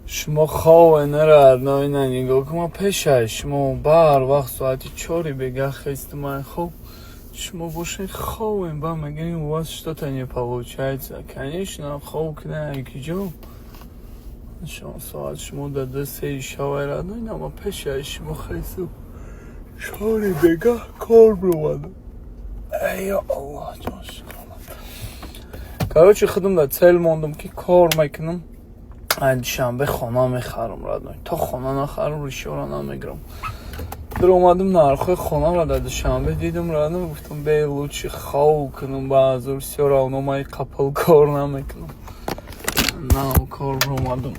Шумо хове нера, ина нигоҳ кун, ман пешай шумо бар вақт соати 4-и бегаҳ хестумай хоб. Шумо бошед, ховем, ба мегӯем, у вас что-то не получается. Конечно, хов кунай киҷо? Шумо соат шумо да 2-3 шавай, родной, ина ман пешай шумо хестум. 4-и бегаҳ кор бировадам. Эй, ё Аллоҳ, ҷон, шукр. Короче, худам да цель мондам, ки кор мекунам. Ай Душанбе хона мехарам, родной. То хона нахарам, ришора намегирам. Даромадам, нархҳои хонаро дар Душанбе дидам, родной, гуфтам, бе лучше хов кунам, баъзур всё равно ман қапил кор намекунам. На, кор омадам.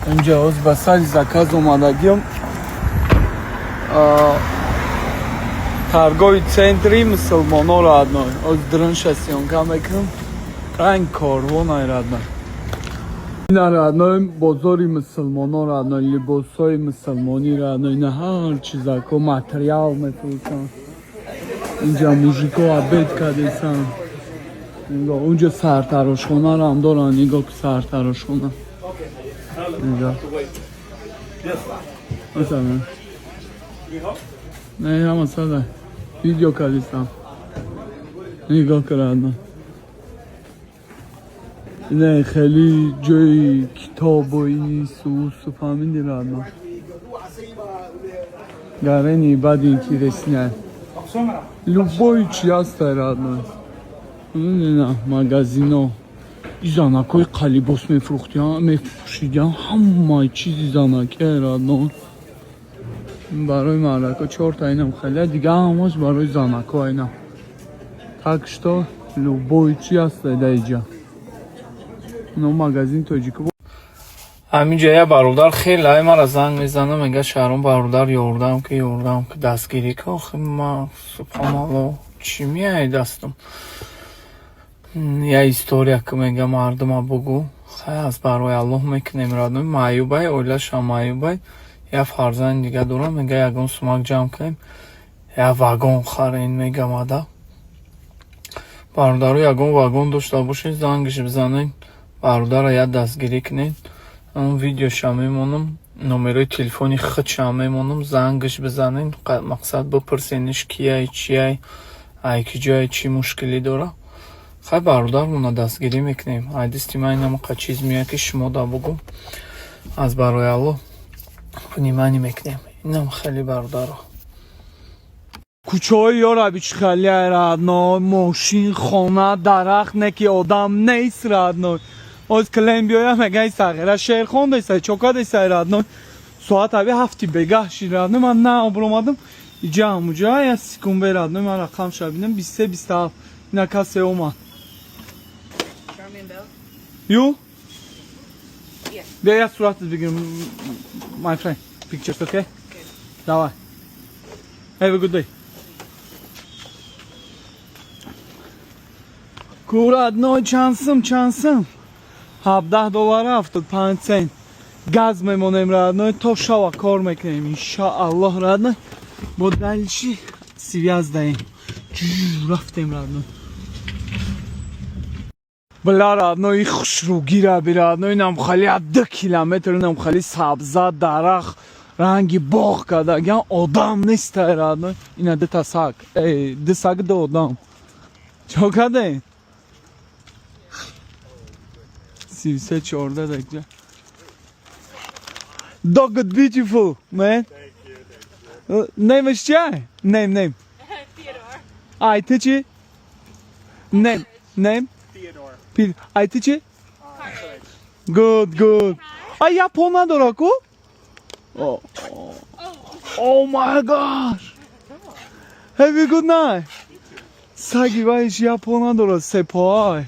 Инҷа ҳоз ба сари заказ омадагиам. Торговый центри мусулмоно, родной. Ҳоз дрынша съёмка мекунам. Ранг корвон ай, родной. Ина, родной, бозори мусулмоно, родной, либосҳои мусулмонӣ, родной, ина ҳар чизако материал мефурӯшанд. Инҷа мужико обед кардесанд. Нигоҳ, унҷо сартарошхонаро ҳам доранд, нигоҳ ки сартарошхона. Нигоҳ. Масалан. Не, ҳама сада. Видео кардесам. Нигоҳ ки, родной. Не, хеле ҷои китобу инису усу, фаҳмиди, родной. Гарени баъд интересный. Любой чи ҳастай, родной. На, магазино. И занакҳои қалибос мефурӯхтиян, мефурӯшидиян, ҳамаи чизи занаки, родной. Барои мардако чорта инам хеле, дига ҳамаш барои занако инам. Так что любой чи ҳастай дар иҷа. Ино магазин тоҷико. Ҳаминҷа я бародар хеле ай мара занг мезана, мега, Шаҳром бародар, ёрдам ки, ёрдам ки, дастгирӣ ки. Охи ма, субҳоналло, чӣ меяй дастам? Я история ки, мега, мардума бугӯ. Хай, аз барои Аллоҳ мекунем, родной, маъюбай, оилашам маъюбай. Я фарзанди дига дорам, мега, ягон сумак ҷамъ кунем, я вагон харен, мегам ада. Бародаро, ягон вагон дошта бошед, зангаш бизанед, бародарро як дастгирӣ кунед. Он видеошам мемонам, номерои телефони худшам мемонам, зангаш бизанед, мақсад бипурсениш кияй, чияй, ай ки ҷое, чӣ мушкилӣ дора. Хай, бародармона дастгирӣ мекунем. Ай дасти ман инамақа чиз меояд, ки шумо да бугӯ. Аз барои Аллоҳ внимание мекунем. Инам хеле, бародаро. Кӯчаҳои ёраби чӣ хеле, родной, мошин, хона, дарахт, не ки одам нест, родной. Оз клиент биёя, мега, и сағира шеър хондесай, чо кардесай, родной? Соат аби 7-и бегаҳ шид, родной, ман на баромадам. Иҷа ҳамуҷа я секунд бе, родной, ман рақамша бинам, 23 27. Ина касе омад. Charmaine Bell? You? Yeah. Бия, я суратат бигирам, my friend. Pictures, okay? Okay. Давай. Have a good day. Ку, родной, чанд сум, чанд сум? 17 доллар 75 цент. Газ мемонем, родной, то шава кор мекунем. Иншааллоҳ, родной. Бо дальше связь даем. Рафтем, родной. Бля, родной, хушрӯгира би, родной, инам хали 2 километр, инам хали сабза, дарахт, ранги боғ кардагиан, одам нестай, родной. Ина дута саг, эй, ду саг, ду одам. Чо кардем? 33 14 дакҷа. Dog beautiful, man. Name is чия? Name, name. Theodore. Ай, ты чи? Name, name? Theodore. Ай, ты чи? Cartridge. Good, good. А я надора ку? Oh, oh my gosh. Have a good night. Саги вайш я по надора, сепоай.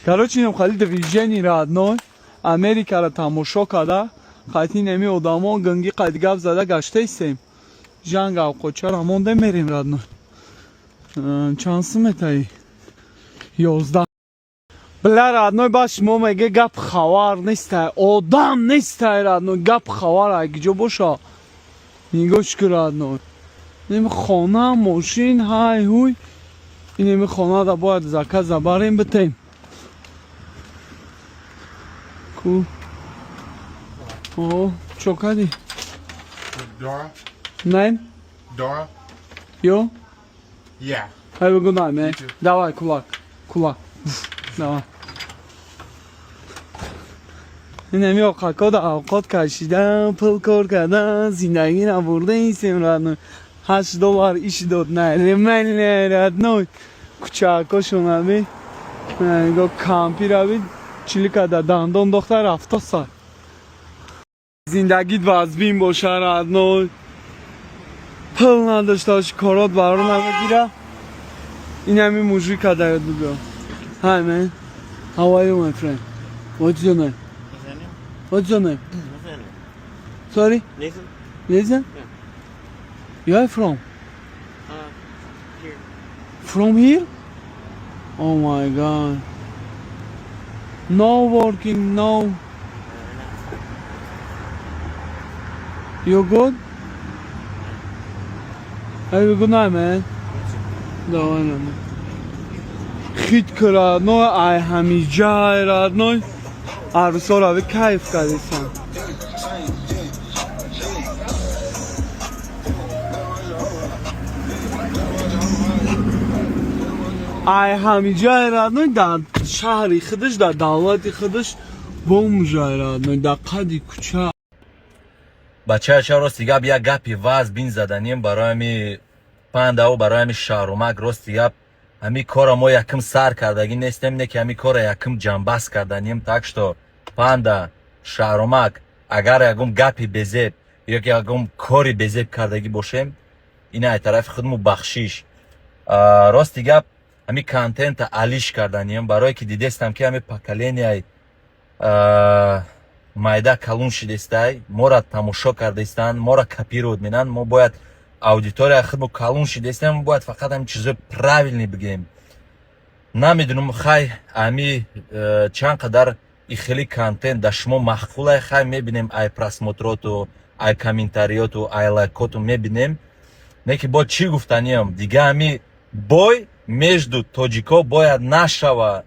Короче, инам хали движение, родной. Америкаро тамошо када, қайти неми одамо гынги қайд гап зада гаштаистем. Жанг авқочара монде мерем, родной. Чанд сум метаи? 11. Бля, родной, ба шумо меге, гап хабар нестай, одам нестай, родной, гап хабар ай киҷо боша? Нигоҳ ки, родной. Неми хона, мошин, ҳай ҳуй. Инеми хона да бояд заказа барем битем. Ку? О, чо кардӣ? Dora? Name? Dora? You? Yeah. Have a good night, man. Too. Давай, кулак. Кулак. Давай. Инами оқако да авқот кашидан, пул кор кардан, зиндагӣ набурда истем, родной. 8 доллар иш дод, нормально, родной. Кучаакошон аби. Нигоҳ, кампир аби, чилика да дандон дохта рафтоса. Зиндагит вазбин боша, родной. Пул надошта боши, корот баро намегира. Инами мужика да ёд бигӯ. Hi, man. How are you, my friend? What's your name? Nathaniel? What's your name? Nathaniel. Sorry? Nathan? Nathan? Yeah. You are from? Here. From here? Oh my God. No working, no. You good? Have a good night, man. Давай, родной. Хит ка, родной, ай ҳамиҷай, родной. Арӯсоро би кайф кардисан. Ай ҳамиҷай, родной, дар шаҳри худаш, дар давлати худаш бомжай, родной, дар қади кӯча. Бачаача, рости гап, як гапи вазбин заданем барои ҳами пандаву барои ҳами шаҳрумак. Рости гап, ҳами кора мо якм сар кардагӣ нестем, не ки ҳами кора якм ҷанбаст карданем. Так что, панда, шаҳрумак, агар ягон гапи безеб ё ки ягон кори безеб кардагӣ бошем, ина ай тарафи худму бахшиш. Рости гап, ҳами контента алиш карданем, барое ки дидестам, ки ҳами поколенияй майда калун шидестай, мора тамошо кардаистанд, мора копировать менанд. Мо бояд аудитория худмо калун шидестем, мо бояд фақат ҳами чизои правильный бигем. Намедунам, хай, ами чанд қадар и хели контент дар шумо маъқулай. Хай, мебинем, ай просмотроту, ай комментариёту, ай лайкоту мебинем. Не ки бо чӣ гуфтаниям дига, ами бой между тоҷико бояд нашава,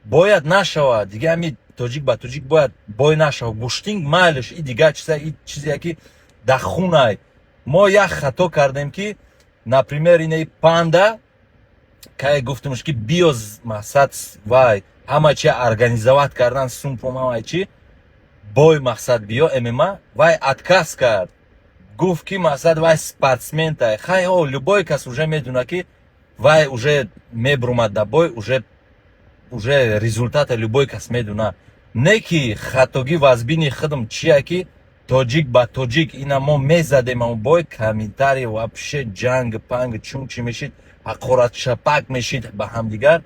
бояд нашава. Дига ами тоҷик ба тоҷик бояд бой нашава. Гӯштинг майлиш, и дигар чиза, и чизе ки дар хунай. Мо як хато кардем, ки, например, инаи панда кае гуфтемш, ки биё, мақсад, вай ҳама чи организовать кардан, сумпум, ҳама чи бой, мақсад, биё ММА. Вай отказ кард, гуфт, ки, мақсад, вай спортсментай. Хай, о, любой кас уже медуна, ки вай уже мебрумад да бой, уже результата любой кас медуна. Не ки хатогӣ вазбини худм чия, ки тоҷик ба тоҷик ина мо мезадем ам бой, комментарий вообще ҷанг панг чун чи мешид, ҳақорат шапак мешид ба ҳамдигар.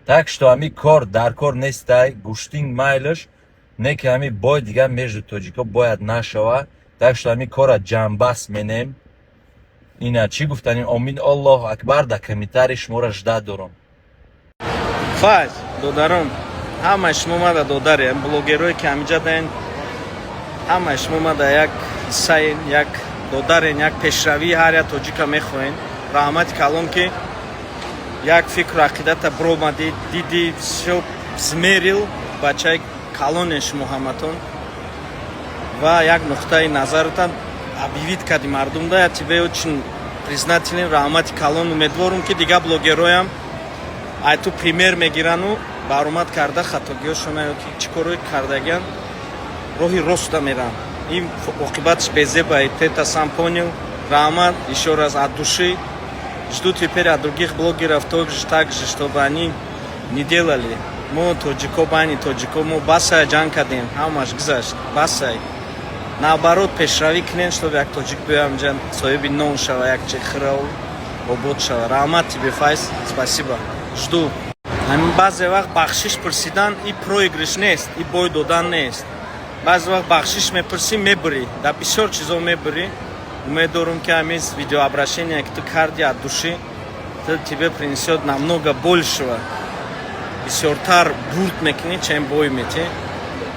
Так что ҳами кор дар кор нестай. Гӯштинг майлаш, не ки ҳами бой дигар между тоҷико бояд нашава. Так что ҳами кора ҷанбаст менем. Ина чӣ гуфтанем. Омин, Аллоҳу акбар. Дар комментарий шуморо ждать дорам. Файз, додарон, ҳамаи шумо мада додаре, блогерое ки ҳамиҷа даен, ҳамаи шумо мада як ҳиссаен, як додарен, як пешравии ҳар як тоҷика мехоҳен. Раҳмати калон, ки як фикру ақидата биромадӣ, диди, всё измерил. Бачаи калонен шумо ҳаматон ва як нуқтаи назаротан объявить кардӣ мардумда. Я тебе очень признателен. Раҳмати калон. Умедворум, ки дигар блогероям ай ту пример мегирану баромад карда, хатогиҳошона ё ки чӣ корое кардагиан, роҳи роста меранд. Ин оқибатш безебай, ты это сам понял. Раҳмат ещё раз от души. Жду теперь от других блогеров тоже так же, чтобы они не делали. Мо тоҷико, байни тоҷико мо басай ҷанг кардем, ҳамаш гузашт, басай. Наоборот, пешравӣ кунем, чтобы як тоҷик биёям ҷа, соҳиби нон шава, як чи хирав обод шава. Раҳмат тебе, Файз, спасибо. Жду. Ҳамин баъзе вақт бахшиш пурсидан и проигрыш нест, и бой додан нест. Баъзе вақт бахшиш мепурсӣ, мебурӣ, дар бисёр чизо мебурӣ. Умед дорум, ки ҳамин видеообращение, ки ту кардӣ от души, ту тебе принесет намного большего, бисёртар бурд мекунӣ, чем бой метӣ.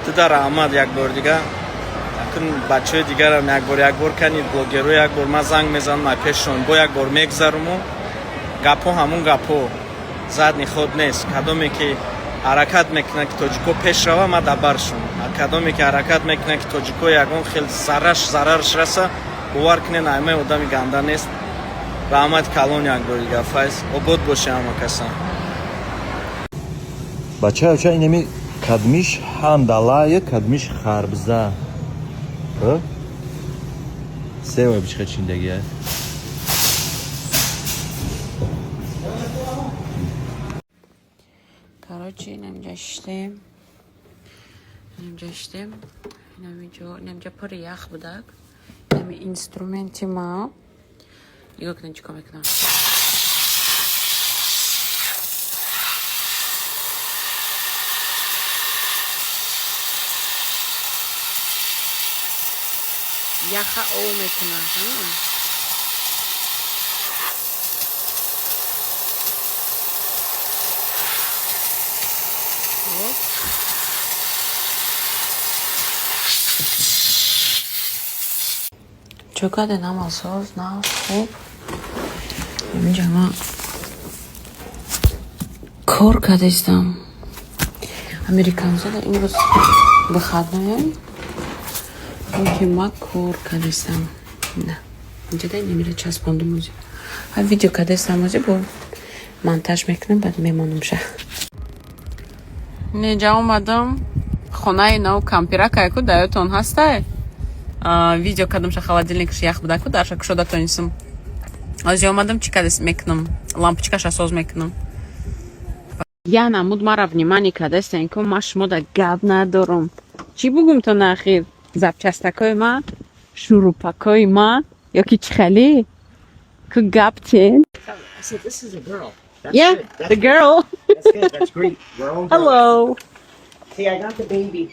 Ту да раҳмат як бор дига. Акун бачаҳои дигарам як бор, як бор кани блогеро, як бор ман занг мезанам, ай пешшон бо як бор мегзаруму гапҳо ҳамун гапҳо, задний ход нест. Кадоме ки ҳаракат мекунад, ки тоҷико пеш рава, ман дар баршон. Кадоме ки ҳаракат мекунад, ки тоҷико ягон хел зарраш зарарш раса, бовар кунед, аймаи одами ганда нест. Раҳмат калон як бори дигар, Файз. Обод боше ҳама каса. Бача, инами кадмиш ҳандалая, кадмиш харбза. Сева бичха чиндагия. Короче, инамҷа шиштем. Инамҷа шиштем. Инамиҷо, инамҷа пури ях будак. Инами инструменти ма. Нигоҳ кунед, чӣ кор мекунам. Яха ов мекунам. Оп. Чо кардем, ҳама соз, нав, хуб. Инҷа ма кор кардастам. Американзода имрӯз выходной, ки ма кор кардастам. На. Инҷа да инамира часпондум ози. Ҳа, видео кардастам, ози бо монтаж мекунам, баъд мемонамша. Неҷа омадам. Хонаи нав кампиракайку даётон ҳастай? Видео кардамша, холодильникш ях будаку, дарша кушода тонисм. Ози омадам, чӣ кардас мекунам? Лампочкаша соз мекунам. Я намуд мара внимание кардастен ку, ма шумода гап надорам. Чӣ бугум то нахир? Запчастакои ма, шурупакои ма, ё ки чӣ хеле? Ку гап тен? I said, this is a girl. That's Yeah, good. That's the girl. That's good. That's great. Grown girl. Hello. See, I got the baby.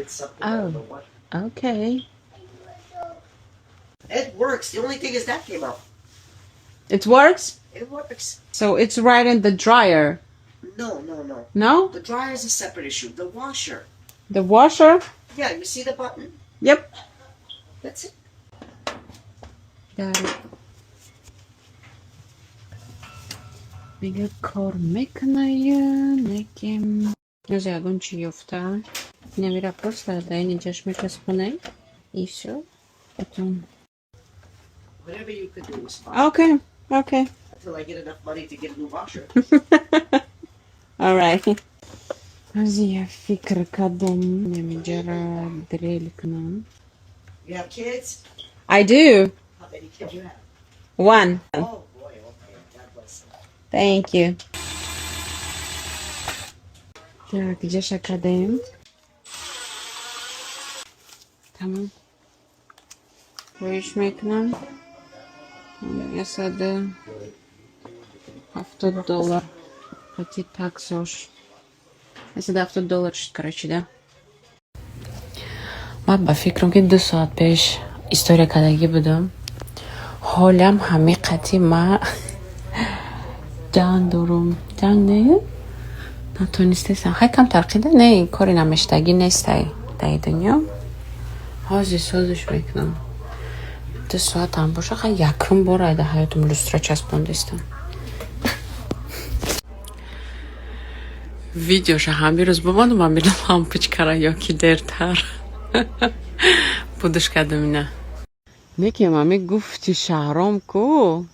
It's something. I Oh. don't know what. Okay. It works. The only thing is that came out. It works? It works. So it's right in the dryer. No. No? The dryer is a separate issue. The washer. The washer? Yeah, you see the button? Yep. That's it. Got it. Мега кор мекунаю, неким. Нози ягон чи ёфта. Инамира просто да инҷаш мечаспонем. И всё. Потом. Whatever you could do is fine. Okay. Until I get enough money to get a new washer. All right. Ози я фикр кардам. Инамиҷара дрель кунам. You have kids? I do. How many kids you have? One. Oh boy, okay. God bless them. Thank you. Так, где кардем? Тамом. Рӯиш мекунам. 170 доллар. Қати таксош. 170 доллар шуд, короче, да? Ман ба фикрам, ки 2 соат пеш история кардагӣ будам. Ҳолам ҳами қати ма ҷанг дорум. Ҷанг не? Натонистесам. Хай, кам тарқида не, кори намештагӣ нестай дар дунё. Ҳозир созиш мекунам. 2 соатам боша, хай, якум бор ай дар ҳаётам люстра часпондистам. Видеоша ҳамин рӯз бимонам, ҳамин лампочкара ё ки дертар будаш кардам ина. Некем ҳами гуфти Шаҳром ку,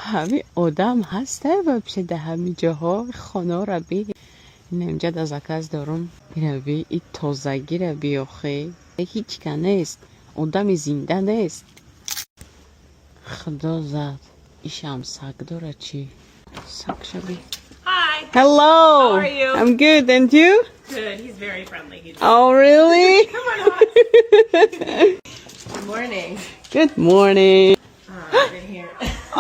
ҳами одам ҳастай вообще дар ҳами ҷоҳо хонора би. Ина инҷа да заказ дорум. Ира би, и тозагира би, охе. Ҳеҷ ка нест. Одами зинда нест. Худо зад. Ишам саг дора чӣ? Саг шаби. Hi. Hello. How are you? I'm good, and you? Good. He's very friendly. He's Oh, really? Come on, Oz. Good morning. Good morning. I've been here.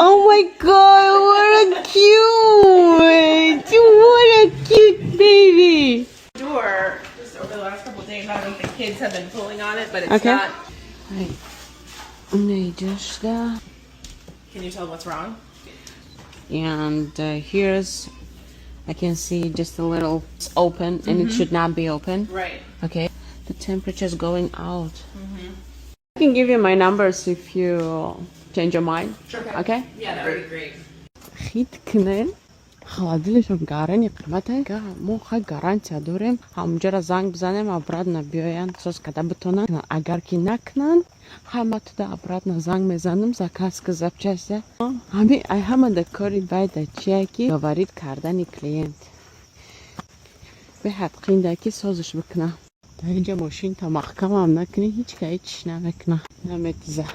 Oh my God, what a cute! What a cute baby! Door just over the last couple of days. I don't think the kids have been pulling on it, but it's not. Найдешь, да. Can you tell what's wrong? And here's, I can see just a little, it's open and it should not be open. Right. Okay. The temperature's going out. I can give you my numbers if you change your mind. Sure. Okay? Yeah, that would be great. Хит кунен. Холодильникшон гарани қимате. Мо хай гарантия дорем. Ҳамунҷоро занг бизанем, обратно биёянд, соз када битонанд. Агар ки накунанд, хай ма туда обратно занг мезанам, заказ ка запчастя. Ҳами ай ҳамада кори байда чия, ки говорить кардани клиент. Беҳад қинда, ки созиш бикуна. Дар инҷа мошинта маҳкамам накунӣ, ҳеҷ ка ҳечиш намекуна. Наметиза.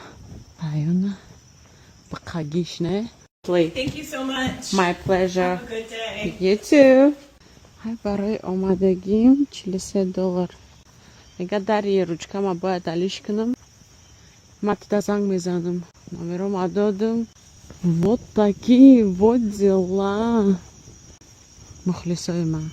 Аюна биқагиш не? Thank you so much. My pleasure. Have a good day. You too. Ҳай, барои омадагим 43 доллар. Мега, дари ручкама бояд алиш кунам. Ма туда занг мезанам. Номерома додам. Вот такие вот дела. Мухлисои ман.